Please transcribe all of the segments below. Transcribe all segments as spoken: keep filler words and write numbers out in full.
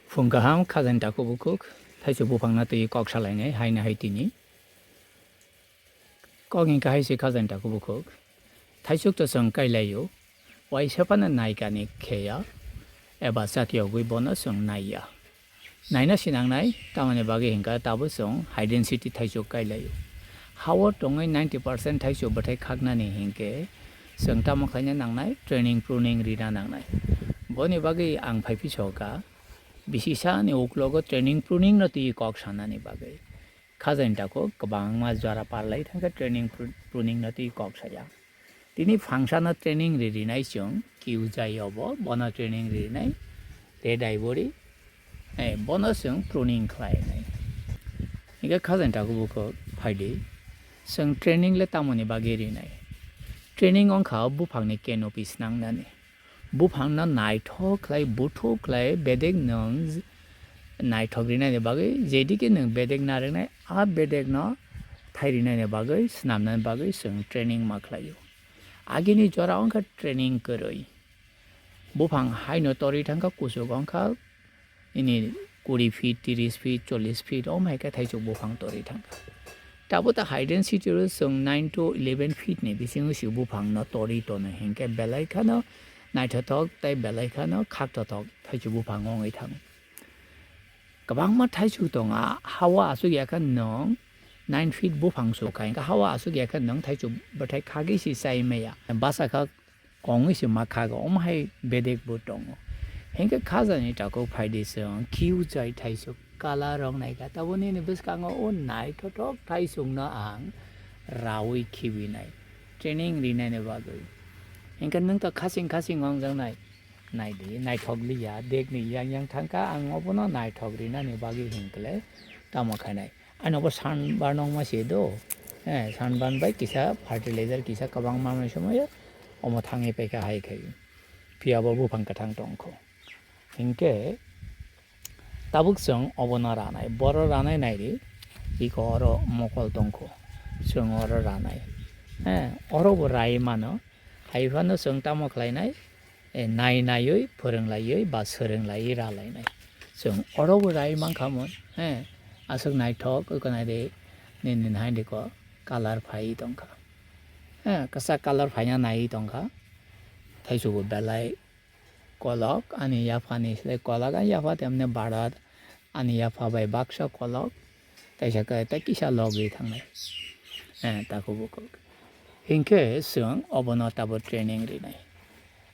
Phung kaham khajani takhuk bukhuk, thaisuk buphangno twi kok salainai haino hai tini. Kok hwnkha hai se khajani takhuk bukhuk, thaisuk to chwng kailaio, waisa phano naikani kheya, eba chati yogwi bono chwng naiya. Naina sinangnai, tamoni bagwi hwnkha tabuk chwng high density thaisuk kailaio. Hao tongwi ninety percent thaisuk bwthai khaknani hinkhe chwng tamo khlaina nangnai, training pruning rina nangnai. Boni bagwi ang phai phisoka, bisisani uklogo training pruning no twi kok sanani bagwi. Khajani takhuk kwbangma jora parlai thangkha training pru-, pruning no twi kok saya. Tini phangsano training ri rinai chwng, kiu jai obo, bono training ri rinai, red ivory, eh, bono chwng pruning khlai nai. Hingkhe khajani takhuk bukhuk phaidi, chwng training le tamoni bagwi rinai? Training wngkha buphangni canopy snangnani. Buphangno naithok khlai, buthuk khlai, bedek nwng naithok rinani bagwi, jedike nwng bedek narwknai, a bedekno thai rinani bagwi, swnamnani bagwi chwng training ma khlaio. Agini jora wngkha training kwrwi. Buphang haino torwi thangkha, kuchuk wngkha, ini kuri feet, tris feet, chollish feet, omo hai khe thaisuk buphang torwi thangkha. Tabuk ta high density o chwng nine to eleven feet ni bisingo se buphang no torwi tono hinkhe belai khano naithothok tei belai khano khaktothok thaisuk buphang wngwi thango. Kwbangma thaisuk tongo, a, hao aswk ya khe nwng nine feet buphang sukha hinkhe hao aswk ya khe nwng thaisuk bwthai khagwi se chai maya. Basa kha kongwi se ma khago, omo hai bedek bo tongo. Hinkhe khajani takhuk phaidi chwng kiu jai thaisuk colour rok naikha, tabuk nini bwskango o naithothok thaisukno ang raui khibinai, training rinani bagwi. Hinkhe nwng to khasing khasing wngjaknai, naidi, naithok liya, dekni yang yang thangkha, ang obono naithok rinani bagwi hinkhe tamo khainai. Ano bo sunburn wngma se do. Eh, sunburn bai kisa fertilizer kisa kwbang manwi somoyo omo thangwi paikha hai khai. Phiya bo buphang kwthang tongkho. Hinkhe tabuk chwng obono ranai. Boro ranai naidi. Iko oro mokol tongkho. Chwng oro ranai. Eh, oro bo rai mano. Hai phano chwng tamo khlainai? Eh, nai naiwi, phwrwng laiwi, ba swrwng laiwi ra lainai. Chwng oro bo rai mankha mo, eh, aswk naithok wngkha nai de, nini hai de ko colour phai tongkha. Eh, kwchak colour phaina nai tongkha. Thaichuk bo belai kolok, ani yapha ni se kolok, ani yapha temne bara. Ani yapha bai baksa kolok, kaisa khe tei kisa logwi thangnai. Eh, takhuk bukhuk. Hinkhe chwng obono tabuk training rinai.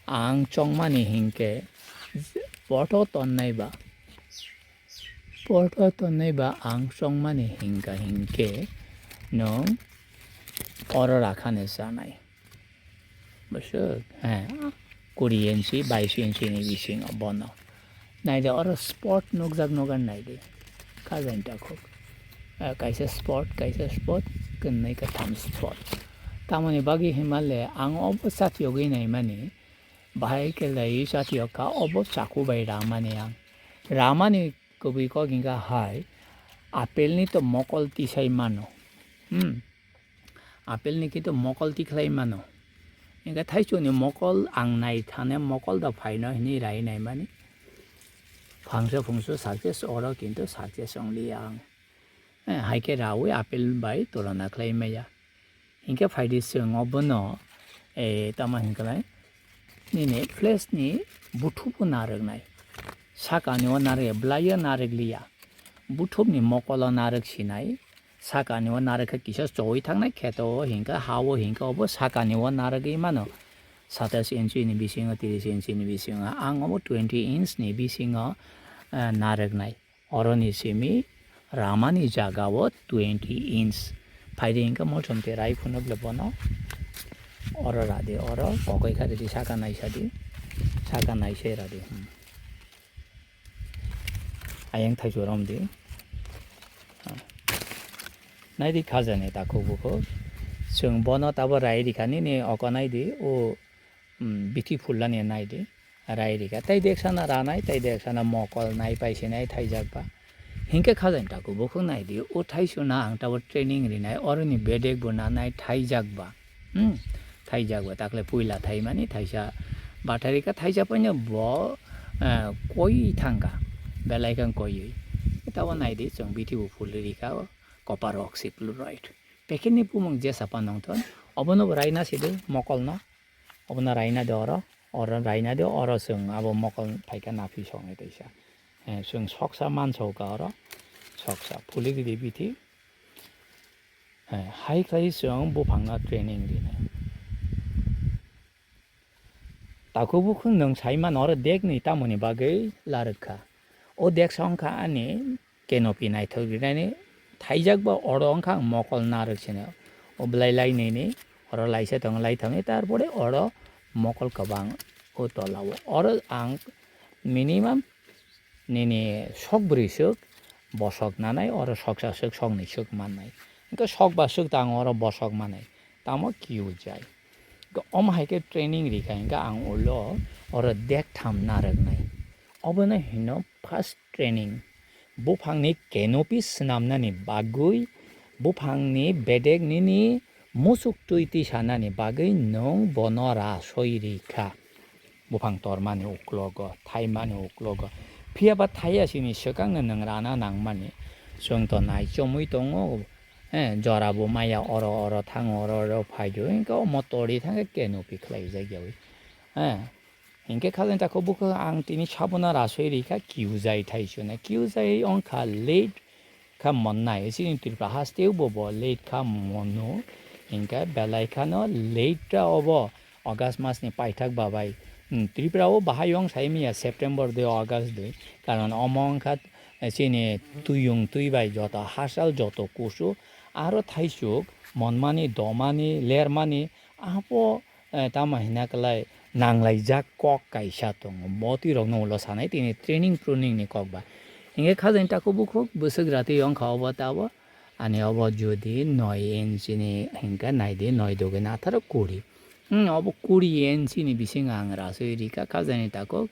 Ang chongmani hinkhe poto tonnai ba, poto tonnai ba ang chongmani hinkha hinkhe nwng oro rakhani chanai. Bwswk, eh, kuri inchi, bais inchi ni bisingo bono. Naidi oro spot nukjak nukar naidi. Khajani takhuk. Eh, kaisa spot, kaisa spot, kwnwi kwtham spot. Tamoni bagwi hinmale ang obo chatiyogwi naimani, bahai khe lai chatiyok kha obo chaku bai ramani ang. Ramani kwbwi kok hinkha hai, apple ni to mokol tisai mano. Hmm. Apple ni khe to mokol tikhlai mano. Hinkhe thaichukni mokol ang nai thane mokol da phaino hinwi rai naimani. Phangsa phungsu success oro kintu success ongliya ang. Eh, hai khe raui apple bai tulona khlai maya. Hinkhe phaidi chwng obono, eh, tamo hinklai nini flesh ni buthubo narwknai. Sakani o narwk, bwlai o narwk liya. Buthubni mokolo narwk sinai. Sakani o narwk khe kisa chowui thangnai kheto o hinkhe ha o hinkhe obo sakani o narwgwi mano. Satais inch ni bisingo, tris inch ni bisingo, ang obo twenty inch ni bisingo, eh, narwknai. Oroni simi ramani jaga o twenty inch. Phaidi hinkhe mothom te rai phunuk le bono. Oro radi, oro kokoi kha ridi, saka naisa di. Saka naisai radi. Hmm. Ayang thaichuk romdi. Naidi khajani takhuk bukhuk. Chwng bono tabo rai rikha nini oko naidi o, mm, bithi phullani naidi. Rai rikha. Tai deksana ranai, tai deksana mokol nai paisinai thaijak ba. Hinkhe khajani takhuk bukhuk naidi. O thaisuna ang tabo training rinai oroni bedek bo nanai thaijak ba. Hmm, thaijak ba, takle puila thaimani thaisa batharika thaisa paino bo, eh, koi thangkha. belai khe koiwi. Tabo naidi chwng bithi bo phulwi rikha o copper oxychloride. Packet ni bumung jesa pa nongthon, obono bo raina sidi mokolno, obono raina de oro, oro raina de oro chwng abo mokol phaikha naphi soknai taisa. Eh, chwng soksa mansokha oro, soksa phulwi ridi bithi. Eh, hai khlai chwng buphangno training rinai. Takhuk bukhuk nwng sai mano oro dekni tamoni bagwi larwk kha. O deksa wngkha ani canopy naithok rinani thaijak ba oro wngkha ang mokol narwk sino. O belai lai nini oro laisa tongo lai thangwi tarpore oro mokol kwbang o tola o. Oro ang minimum nini sok bwrwi swk bosok nanai, oro soksa swk sokni swk mannai. Hwnkhe sok ba swk tang oro bosok manai. Tamo kiu jai. Hwnkhe omo hai khe training rikha hwnkhe ang ulo oro dek tham narwknai. Obono hino first training. Buphangni canopy swnamnani bagwi, buphangni bedek nini muchuk twi tisanani bagwi nwng bono rasoi rikha. Buphang tormani uklogo, thaimani uklogo. Phiya ba thaiya sini swkangno nwng rana nangmani. Chwng to nai chomwi tongo, eh, jora bo maya oro oro thango, oro oro phaio. Hwnkhe omo tori thangkhe canopy khlaijakyawi. Eh, hinkhe khajani takhuk bukhuk ang tini sabono rasoi rikha, kiujai thaichuna. Kiujai wngkha late kha monnai. Chini Tripura hasteo bo bo late kha mono. Hinkhe belai khano late ta obo August mas ni paithak babai. Hmm, Tripura o bahai wng sai manya September dui, August dui. Karon omo wngkha, eh, chini tuyung twi bai joto hachal joto kusu aro thaichuk monmani, domani, lermani abo, eh, tamo hina kwlai nanglaijak kok kaisa tongo. Bo twi rokno ulo sanai tini training pruning ni kok ba. Hinkhe khajani takhuk bukhuk bwswk ratwi wngkha obo tabo. Ani obo jodi noi inch ni hinkhe naidi noi dugui natharo kuri. Hmm, obo kuri inch ni bisingo ang rasoi rikha khajani takhuk.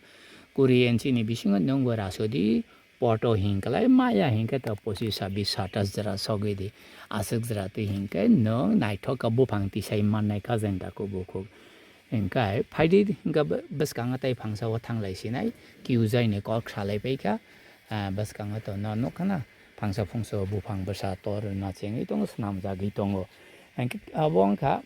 Kuri inch ni bisingo nwngbo rasodi poto hinklai maya hinkhe to pochis sabis satas jora sogwi di. Aswk jora twi hinkhe nwng naithok kha buphang tisai mannai khajani takhuk bukhuk. Hinkhe phaidi hinkhe bw-, bwskango tei phangsa o thanglai sinai kiujaini kok salai paikha. Ah, bwskango to no nukha na phangsa phungsa buphang bwsa tor rwna chengwi tongo, swnamjagwi tongo. Hinkhe abo wngkha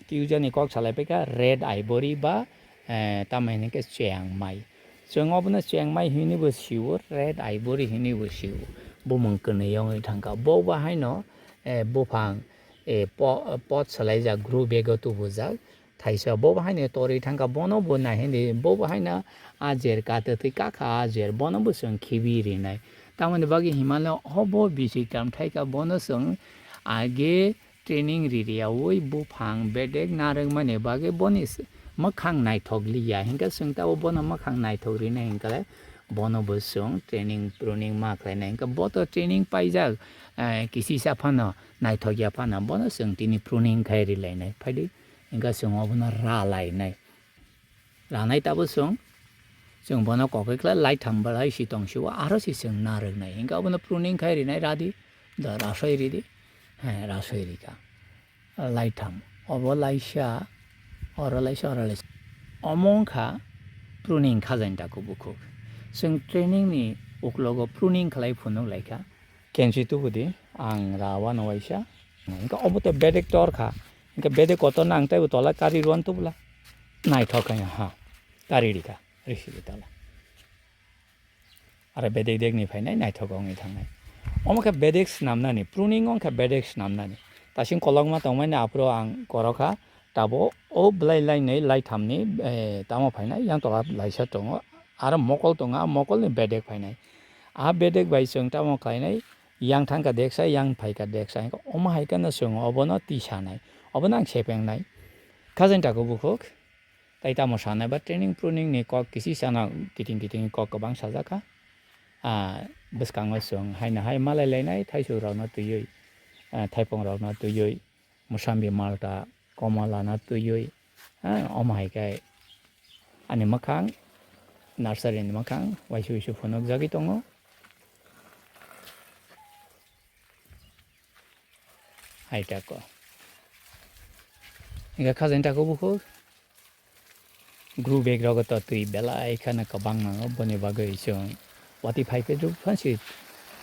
kiujani kok salai paikha red ivory ba, eh, tamo hino khe chengmai. Chwng obono chengmai hinwi bo sio, red ivory hinwi bo sio. Bumung kwnwi wngwi thangkha. Bo bahaino, eh, buphang, eh, po-, pot swlaijak grow bag o tubujak. Thaisa bo bahaino torwi thangkha, bono bo nai hindi, bo bahaino a jer katwtwi kakha a jer, bono bo chwng khibi rinai. Tamoni bagwi hinmano obo bisi kam thaikha, bono chwng age training ririyaui buphang bedek narwkmani bagwi boni s-, mwkhang naithok liya. Hinkhe chwng tabuk bono mwkhang naithok rinai hinkhe bono bo chwng training pruning ma khlainai. Hinkhe bo to training paijak, eh, kisisa phano naithok ya phano bono chwng tini pruning khai rilainai. Phaidi hinkhe chwng obono ralainai. Ranai tabuk chwng, chwng bono kokoi khlai laitham belai si tong sio, aro si chwng narwknai. Hinkhe obono pruning khai rinai radi, da rasoi ridi, he, rasoi rikha. Laitham, obo laisa, oro laisa, oro laisa. Omo wngkha pruning khajani takhuk bukhuk. Chwng training ni uklogo pruning khlai phunuk laikha. Kensi tubudi ang rawano waisa. Hinkhe obo to bedek tor kha. Hinkhe bedek kotor nang teibo tola kari rwan tubula. Naithok khe ha. Kari rikha. Risi tola. Aro bedek dekni phainai naithok wngwi thangnai. Omo khe bedek snamnani. Pruning wngkha bedek snamnani. Tasing kolokma tongmani aphuru ang korokha. Tabo o belai lainai laithamni, eh, tamo phainai yang tola laisa tongo. Aro mokol tongo, a mokolni bedek phainai. A bedek bai chwng tamo khlainai, yang thangkha deksa, yang phaikha deksa. Hinkhe omo hai kheno chwng obono tisanai, obono ang sepengnai. Khajani takhuk bukhuk, tai tamo sanai ba training pruning ni kok kisi sana kiting kiting kok kwbang sajakha. Ah, bwskango chwng haino hai malai lainai, thaisuk rokno twiwi, ah, thaipung rokno twiwi. Mosambi, malta, komalano twiwi, ha, omo hai khe ani mwkhang, nursery ni mwkhang waisa waisa phunukjagwi tongo. Hai tako. Hinkhe khajani tako bukhuk. Grow bag rogo to twi belai kheno kwbang nango, boni bagwi chwng Watwi phai phai rw phan se,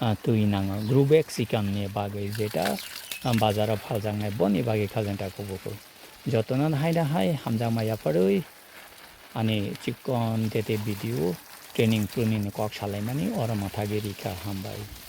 ah, twi nango. Grow back chicken ni bagwi jeta, ah, bazar o phaljaknai boni bagwi khajang ta kubuku. Jotono haina hai hamjakma yapharwi ani chikon tete video training pruning ni kok salaimani oro mathagwi rikha, hambai.